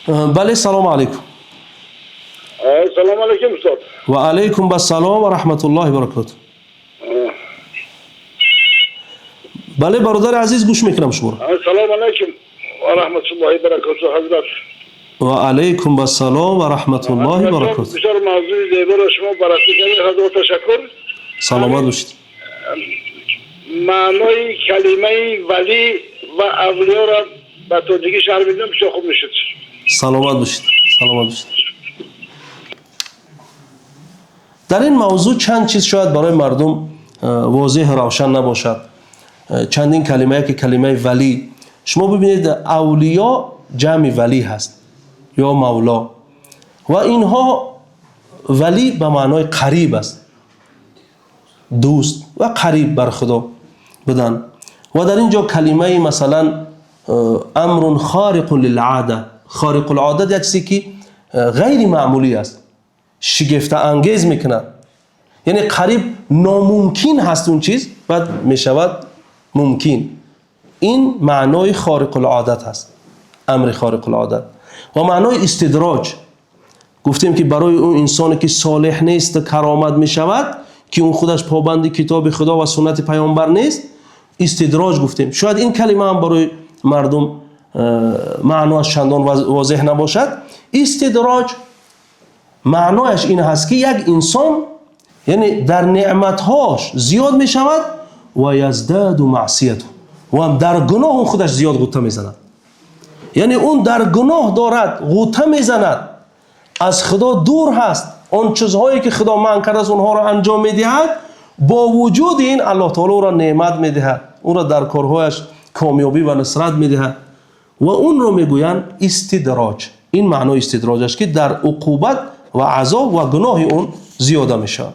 Бале, салому алайкум. Салом алайкум, устод. Ва алайкум ассалом ва раҳматуллоҳи ва баракотуҳ. Бале, бародари азиз, гӯш мекунам шуморо. Салом алайкум ва раҳматуллоҳи ва баракотуҳ, ҳазрат. Ва алайкум ассалом ва раҳматуллоҳи ва баракотуҳ. Бисёр мавзӯи зеборо шумо баррасӣ кардед, ҳазор ташаккур. Саломат бошед. Маънои калимаи валӣ ва авлиёро ба тоҷикӣ шарҳ медиҳам, бисёр хуб мешуд. Саломат бошед, саломат бошед. Дар ин мавзӯъ чанд чиз шояд барои мардум возеҳ равшан набошад. Чандин калимае ки калимаи валӣ, шумо бибинед, авлиё ҷамъи валӣ ҳаст ё мавло, ва инҳо валӣ ба маънои қариб аст, дӯст ва қариб бар Худо будан. Ва дар ин ҷо калимаи масалан амрун хориқун лилъода, хориқулъодат як чизе ки ғайри маъмулӣ аст, шигифтаангез мекунад, яъне қариб номумкин ҳаст он чиз, баъд мешавад мумкин. Ин маънои хориқулъодат ҳаст, амри хориқулъодат. Ва маънои истидроҷ гуфтем ки барои он инсоне ки солеҳ нест каромат мешавад, ки он худаш побанди китоби Худо ва суннати паёмбар нест, истидроҷ гуфтем. Шояд ин калима ҳам барои мардум маъноаш чандон возеҳ набошад. Истидроҷ маънояш ин ҳаст, ки як инсон яъне дар неъматҳош зиёд мешавад ва яздаду маъсияту, ва дар гуноҳ он худаш зиёд ғута мезанад, яъне он дар гуноҳ дорад ғута мезанад, аз Худо дур ҳаст, он чизҳое ки Худо манъ кардааст онҳоро анҷом медиҳад. Бо вуҷуди ин Аллоҳ таоло ӯро неъмат медиҳад, ӯро дар корҳояш комёбӣ ва нусрат медиҳад ва онро мегӯянд истидроҷ. Ин маънои истидроҷ аст, ки дар уқубат ва азоб ва гуноҳи он зиёда мешавад.